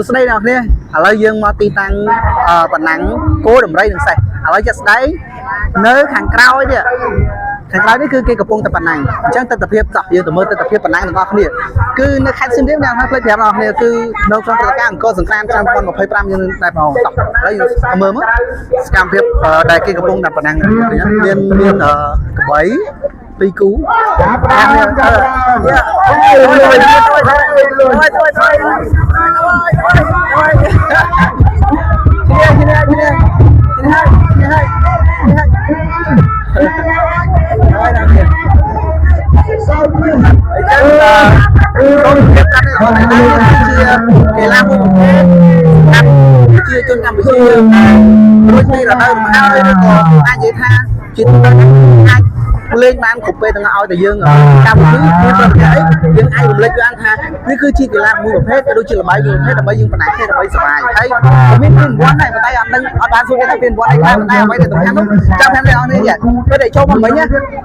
ស្តីអ្នកនរគ្នាឥឡូវយើងមកទីតាំងអឺប៉ណាំងគោដំរីនិងសេះឥឡូវជាក់ស្ដែងនៅខាងក្រោយនេះខាងក្រោយនេះគឺគេកំពុងតែប៉ណាំងអញ្ចឹងទស្សនភាពតោះយើងទៅមើលទស្សនភាពប៉ណាំងទាំងអស់គ្នាគឺនៅខេត្តសៀមរាបអ្នកនរភ្លេចប្រាប់អ្នកនរគ្នាគឺនៅក្នុងព្រឹត្តិការណ៍អង្គរសង្ក្រាន្តឆ្នាំ2025យើងតែផងតោះឥឡូវយើងមើលមើលសកម្មភាពអឺដែលគេកំពុងតែប៉ណាំងមានមានអឺកបីពីរគូ ចាប់ដើមចាប់ដើម thôi thôi thôi thôi chia chia chia chia hai chia hai chia hai thôi nào kìa អញ្ចឹងសូមជម្រាបកាត់នេះជាកីឡាមួយប្រភេទសម្រាប់ប្រជាជនកម្ពុជាយើងរួចពីរដូវរំហើយឬក៏អាចនិយាយថាជាទូទៅអាចលេងបានគ្រប់ពេលទាំងឲ្យតែយើងកម្ពុជាមានប្រតិអីយើងអាចរំលេចបានថានេះគឺជាកីឡាមួយប្រភេទក៏ដូចជាល្បែងមួយប្រភេទដើម្បីយើងបណ្ដាគ្នាដើម្បីសប្បាយហើយក៏មានពានរង្វាន់ដែរប៉ុន្តែអត់ដឹងអត់បានសួរគេថាពានរង្វាន់អីខ្លះប៉ុន្តែអ្វីដែលសំខាន់នោះចាំប្រាប់អ្នកនរនេះពេលដែលចូលមកមិញ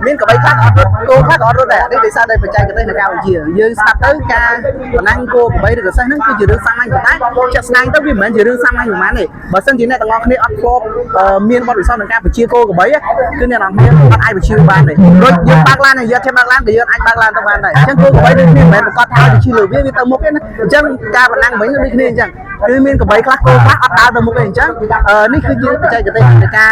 មានកបីខ្លះអត់រត់គោខ្លះក៏អត់រត់ដែរនេះដោយសារតែបច្ចេកទេសនៃការវិជាយើងស្ដាប់ទៅការបណ្ដាញគោកបីឬក៏សេះហ្នឹងគឺជារឿងសាមញ្ញប៉ុន្តែជាក់ស្ដែងទៅវាមិនមែនជារឿងសាមញ្ញប៉ុន្មានទេបើសិនជាអ្នកទាំងអស់គ្នាអត់ធ្លាប់មានបទពិសោធន៍ក្នុងការបញ្ជាគោកបីគឺអ្នកទាំងអស់គ្នាអត់អាចបញ្ជាបានទេដូចយើងបើកឡានយើងចេះបើកឡានក៏យើងអាចបើកឡានទៅបានដែរអញ្ចឹងគោកបីដូចគ្នាមិនមែនប្រកាសថាឲ្យបញ្ជាលើវាវាទៅមុខទេណាអញ្ចឹងការបណ្ដាញមិញដូចគ្នាអញ្ចឹងគឺមានកបីខ្លះគោខ្លះអត់ដើរទៅមុខទេអញ្ចឹងនេះគឺជាបច្ចេកទេសនៃការ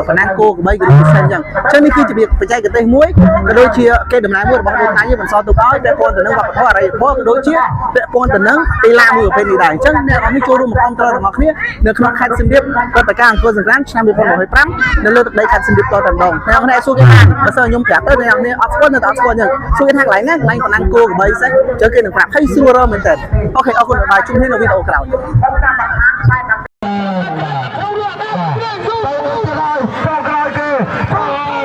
បណ្ដាញគោកបីក៏ដូចជាសេះអញ្ចឹងអញ្ចឹងនេះគឺជាបច្ចេកទេសមួយក៏ដូចជាគេដំណើរមួយរបស់ដូនតាយើងបន្សល់ទុកឲ្យពាក់ព័ន្ធទៅនឹងវប្បធម៌អរិយធម៌ក៏ដូចជាពាក់ព័ន្ធទៅនឹងកីឡាមួយប្រភេទនេះដែរអញ្ចឹងអ្នកនរនេះចូលរួមមកគ្រប់គ្រងទាំងអស់គ្នានៅក្នុងខេត្តសៀមរាបព្រឹត្តិការណ៍អង្គរសង្ក្រាន្តឆ្នាំ2025នៅលើទឹកដីខេត្តសៀមរាបតតែម្ដងអ្នកនរនេះសួរគេថាបើសិនខ្ញុំប្រាប់ទៅអ្នកនរនេះអត់ស្គាល់នៅតែអត់ស្គាល់អញ្ចឹងសួរគេថាកន្លែងណាកន្លែងបណ្ដាញគោកបីសេះអញ្ចឹងគេនឹងប្រាប់ឲ្យស្រួលរមែនតើ OK អរគុណបាយជួបគ្នានៅវីដេអូក្រោយ។